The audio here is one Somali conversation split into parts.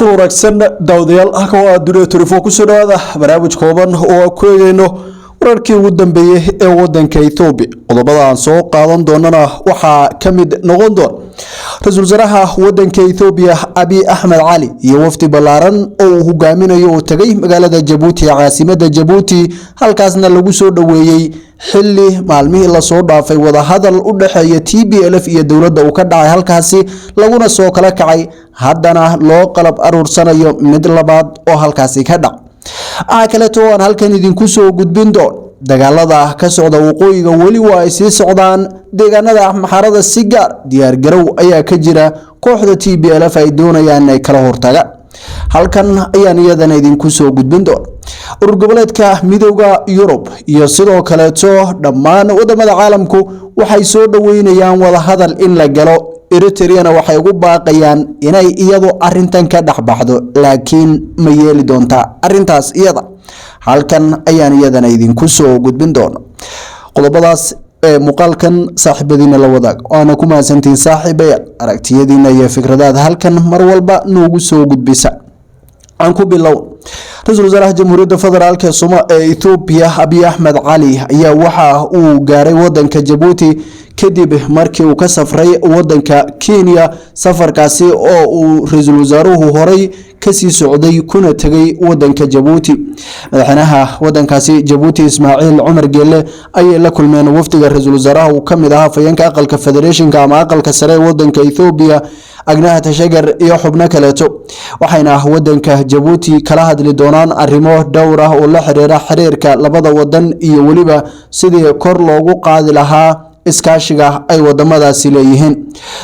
Kul wanaagsan daawadayaal, halkan waa Dunida 24. Kusoo dhawaada barnaamij kooban oo aan ku eegeyno wararkii ugu dambeeyey ee wadanka Ethoobiya. Qodobada aan soo qaadan doonana waxaa ka mid noqon doona ra-iisul wasaaraha wadanka Ethoobiya Abiy Axmed Cali iyo wafdi ballaaran oo uu hogaaminayo oo tegay magaalada Jabuuti ee caasimada Jabuuti, halkaasna lagu soo dhoweeyey xili maalmihii lasoo dhaafay wadahadal u dhexeeya TPLF iyo dowladda uu ka dhacay halkaasi, laguna soo kala kacay, haddana loo qalab aruursanayo mid labaad oo halkaasi ka dhac. Waxaa kaleeto aan halkan idinku soo gudbin doon dagaalada ka socda waqooyiga weli waa ay sii socdaan, deegaanada Axmaxarada si gaar diyaargarow ayaa ka jira, kooxda TPLF ay doonayaan inay kala hortagaan. Halkan ayaan iyadana idinku soo gudbin doon urur goboleedka Midowda Yurub iyo sidoo kaleeto dhammaan wadamada caalamku waxay soo dhoweynayaan wadahadal in la galo. Eritriana waxay ugu baaqayaan inay iyadu arintan ka dhexbaxdo, laakiin ma yeeli doontaa arintaas iyada? Halkan ayaan iyadana idinku soo gudbin doona qodobadaas. Ee muuqaalkan saaxiibadiina la wadaag, waana ku mahadsantihiin saaxiibayaal aragtiyadiina iyo fikradaad halkan mar walba noogu soo gudbisa. Aan ku bilow. Ra-iisul wasaaraha Jamhuuriyadda Federaalk ee Ethoobiya Abiy Axmed Cali ayaa waxa uu gaaray wadanka Jabuuti kadib markii uu ka safray wadanka Kenya, safarkaasi oo uu ra-iisul wasaaruhu horay kasii socday kuna tegay wadanka Jabuuti. Madaxweynaha wadankaasi Jabuuti Ismaaciil Cumar Geele ayay la kulmeen wafdiga ra-iisul wasaaraha uu kamid ahaa afhayeenka aqalka federeeshinka ama aqalka sare ee wadanka Ethoobiya Agnaha Tashagar iyo xubno kaleeto, waxayna wadanka Jabuuti kala hadli doonaan arrimo dhowr ah oo la xiriira xiriirka labada wadan iyo weliba sidii kor loogu qaadi lahaa iskaashiga ay wadamadaasi leeyihiin.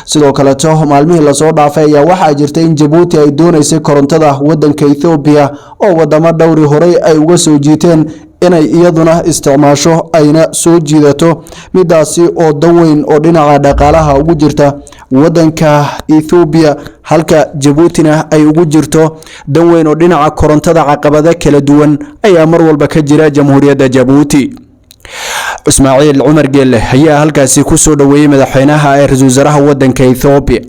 Sidoo kaleeto, maalmihii lasoo dhaafay ayaa waxaa jirtay in Jabuuti ay dooneysay korontada wadanka Ethoobiya oo wadamo dhowri horey ay uga soo jiiteen inay iyaduna isticmaasho ayna soo jiidato, midaasi oo dan weyn oo dhinaca dhaqaalaha ugu jirta wadanka Ethoobiya, halka Jabuutina ay ugu jirto dan weyn oo dhinaca korontada. Caqabado kala duwan ayaa mar walba ka jira Jamhuuriyadda Jabuuti. Ismaaciil Cumar Geelle ayaa halkaasi kusoo dhoweeyey madaxweynaha ee ra-iisul wasaaraha wadanka Ethoobiya.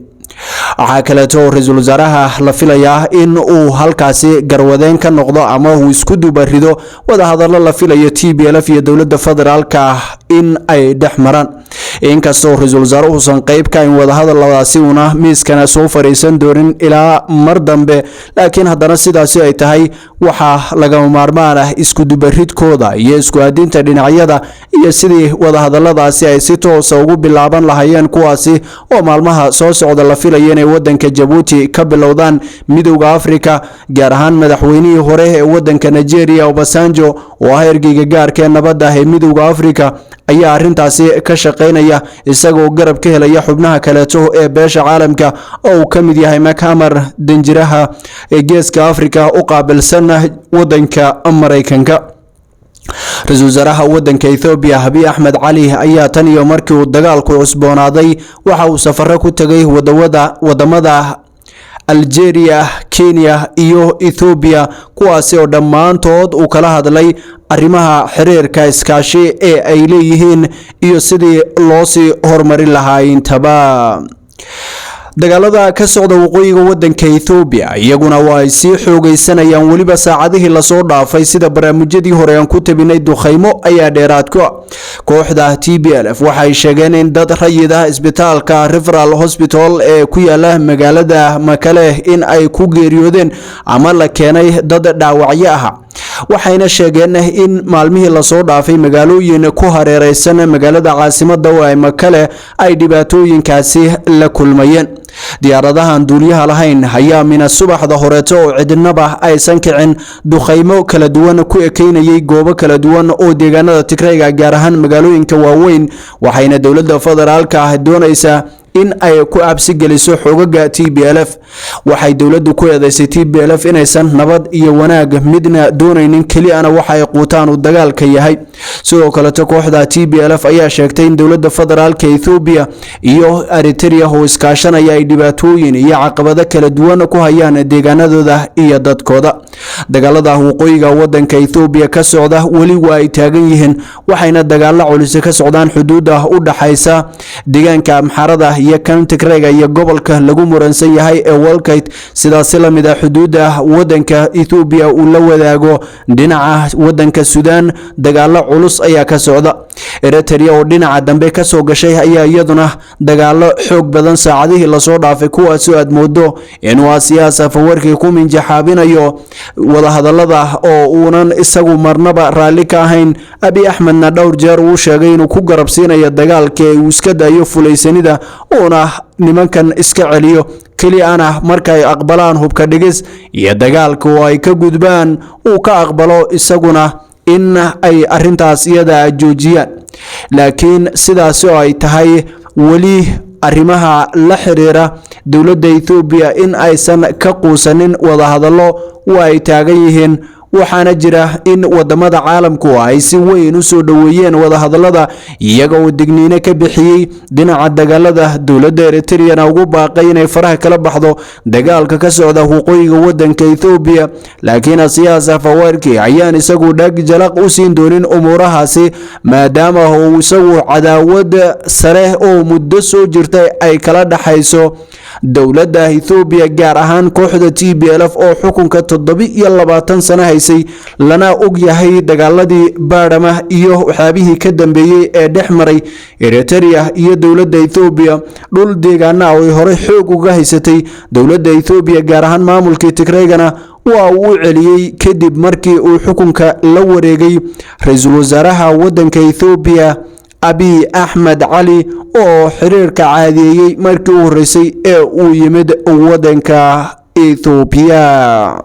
Waxaa kaleeto oo ra-iisul wasaaraha la filayaa in uu halkaasi garwadeen ka noqdo ama uu isku dubarido wadahadallo la filayo TPLF iyo dowladda federaalka in ay dhex maraan, inkastoo ra-iisul wasaaruhu uusan qeyb ka in wadahadaladaasi una miiskana soo fariisan doonin ilaa mar dambe, laakiin haddana sidaasi ay tahay waxaa lagama maarmaan ah isku dubaridkooda iyo isku aadinta dhinacyada iyo sidii wadahadaladaasi ay si toosa ugu bilaaban lahayeen, kuwaasi oo maalmaha soo socda la filayo inay wadanka Jabuuti ka bilowdaan. Midowda Afrika, gaar ahaan madaxweynihii hore ee wadanka Nigeria Obasanjo oo ah ergeyga gaarka ee nabadda ee Midowda Afrika, ayaa arintaasi ka shaqeynaya, isagoo garab ka helaya xubnaha kaleeto ee beesha caalamka oo uu ka mid yahay Machamar, danjiraha ee Geeska Afrika u qaabilsan wadanka Maraykanka. Ra-iisul wasaaraha wadanka Ethoobiya Abiy Axmed Cali ayaa tan iyo markii uu dagaalku cusboonaaday waxa uu safaro ku tegay wadamada Algeria, Kenya iyo Ethoobiya, kuwaasi oo dhammaantood uu kala hadlay arrimaha xiriirka iskaashi ee ay leeyihiin iyo sidii loosii horumarin lahaa intaba. Dagaalada ka socda waqooyiga wadanka Ethoobiya iyaguna waa ay sii xoogaysanayaan weliba saacadihii lasoo dhaafay. Sida barnaamijyadii hore aan ku tabinay, dukhaymo ayaa dheeraad ku ah. Kooxda TPLF waxay sheegeen in dad rayid ah isbitaalka Referral Hospital ee ku yaala magaalada Makale in ay ku geeriyoodeen ama la keenay dad dhaawacyo ah, waxayna sheegeen in maalmihii lasoo dhaafay magaalooyin ku hareereysan magaalada caasimada oo ay Makale ay dhibaatooyinkaasi la kulmayeen. Diyaaradahan duuliyaha lahayn ayaa mina subaxda horeeto oo cidnaba aysan kicin dukhaymo kala duwan ku ekeynayay goobo kala duwan oo deegaanada Tigrayga, gaar ahaan magaalooyinka waaweyn, waxayna dowladda federaalka ah doonaysaa in ay ku cabsi geliso xoogaga TPLF. Waxay dowladdu ku eedeysay TPLF inaysan nabad iyo wanaag midna doonaynin, keliyana waxa ay quutaan uu dagaalka yahay. Sidoo kaleto, kooxda TPLF ayaa sheegtay in dowladda federaalka Ethoobiya iyo Eritrea oo iskaashanaya ay dhibaatooyin iyo caqabado kala duwan ku hayaan deegaanadooda iyo dadkooda. Dagaalada waqooyiga wadanka Ethoobiya ka socda weli waa ay taagan yihiin, waxayna dagaalo culisi ka socdaan xuduudda u dhaxaysa deegaanka Amxaarada iyo kan Tigrayga iyo gobolka lagu muransan yahay ee Wolkite. Sidaasi la mid ah xuduudda wadanka Ethiopia uu la wadaago dhinaca wadanka Suudaan dagaalo culus ayaa ka socda. Eritrea oo dhinaca dambe ka soo gashay ayaa iyaduna dagaalo xoog badan saacadihii lasoo dhaafay, kuwaasoo aad moodo inuu Asiyaas Afawarki ku minjaxaabinayo wadahadalada oo uunan isagu marnaba raalli ka ahayn. Abiy Axmedna dhowr jeer uu sheegay inuu ku garabsiinayo dagaalka ee uu iska dayo fulaysanida uuna nimankan iska celiyo, keli ana markay aqbalaan hubka dhigis iyo dagaalka oo ay ka gudbaan uu ka aqbalo isaguna in ay arintaas iyada joojiyaan. Laakiin sidaas oo ay tahay, weli arrimaha la xiriira dowladda Ethiopia in aysan ka quusanin wadahadallo waa ay taagan yihiin, waxaana jira in wadamada caalamku ay si weyn u soo dhoweeyeen wadahadallada, iyaga oo digniino ka bixiyey dhinaca dagaalada, dowladda Eritreana ugu baaqay inay faraha kala baxdo dagaalka ka socda waqooyiga wadanka Ethiopia. Laakiin Asiyaas Afawarki ayaan isagu dhag jalaq u siin doonin umuurahaasi, maadaama uu isagu cadaawad sare oo muddo soo jirtay ay kala dhaxayso dowladda Ethiopia, gaar ahaan kooxda TPLF oo xukunka 27 sano haysay, lana og yahay dagaaladii Baadhama iyo waxyaabihii ka dambeeyey ee dhex maray Eritrea iyo dowladda Ethiopia. Dhul deegaana oo ay horey xoog uga haysatay dowladda Ethiopia, gaar ahaan maamulkii Tigraygana, waa uu u celiyey kadib markii uu xukunka la wareegay ra-iisul wasaaraha wadanka Ethiopia Abiy Axmed Cali, oo xiriirka caadiyeeyey markii u horeysay ee uu yimid wadanka Ethiopia.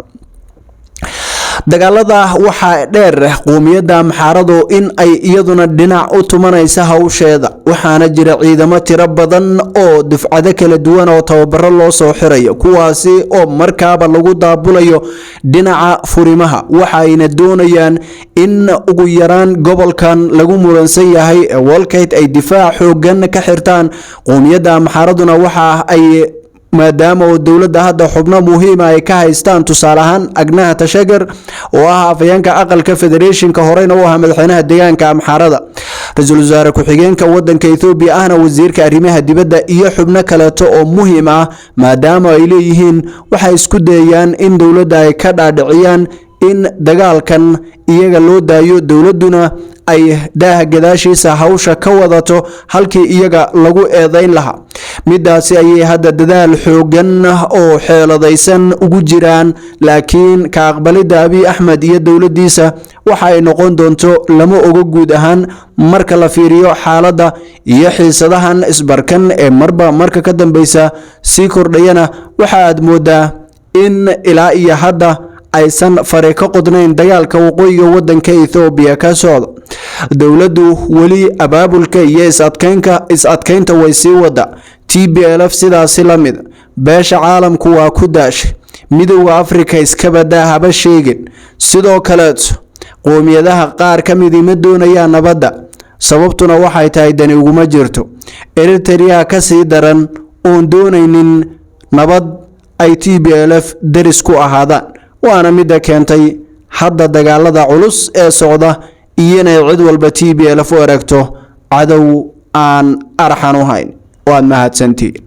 Dagaalada waxaa dheer qoomiyadda Amxaaradu in ay iyaduna dhinac u tumanaysa hawsheeda, waxaana jira ciidamo tiro badan oo dufcado kala duwan oo tababaro loo soo xirayo, kuwaasi oo markaaba lagu daabulayo dhinaca furimaha. Waxayna doonayaan in ugu yaraan gobolkan lagu muransan yahay ee Wolkite ay difaac xoogan ka xirtaan. Qoomiyadda Amxaaraduna waxa ay, maadaama oo dowladda hadda xubno muhiima ay ka haystaan, tusaale ahaan Agnaha Tashagar oo ah afhayeenka aqalka federeeshinka, horeyna u ahaa madaxweynaha deegaanka Amxaarada, ra-iisul wasaare ku-xigeenka wadanka Ethiopia ahna wasiirka arrimaha dibadda, iyo xubno kaleeto oo muhiim ah, maadaama ay leeyihiin, waxay isku dayayaan in dowladda ay ka dhaadhiciyaan in dagaalkan iyaga loo daayo, dowladduna ay daaha gadaashiisa hawsha ka wadato halkii iyaga lagu eedayn lahaa. Midaasi ayay hadda dadaal xoogan oo xeeladaysan ugu jiraan, laakiin ka aqbalidda Abiy Axmed iyo dowladdiisa waxa ay noqon doonto lama ogo. Guud ahaan marka la fiiriyo xaaladda iyo xiisadahan isbarkan ee marba marka ka dambeysa sii kordhayana, waxa aad moodaa in ilaa iyo hadda aysan fare ka qodnayn dagaalka waqooyiga wadanka Ethiopia ka socda. Dowladdu weli abaabulka iyo is-adkaynta way sii wada, TPLF sidaasi la mid, beesha caalamku waa ku daashay, Midowda Afrika iskabadaa haba sheegin. Sidoo kaleeto qoomiyadaha qaar ka midii ma doonayaan nabadda, sababtuna waxay tahay dani uguma jirto. Eritrea ka sii daran oon doonaynin nabad ay TPLF deris ku ahaadaan, waana midda keentay hadda dagaalada culus ee socda iyo inay cid walba TPLF u aragto cadow aan arxan u hayn. Waad mahadsantihiin.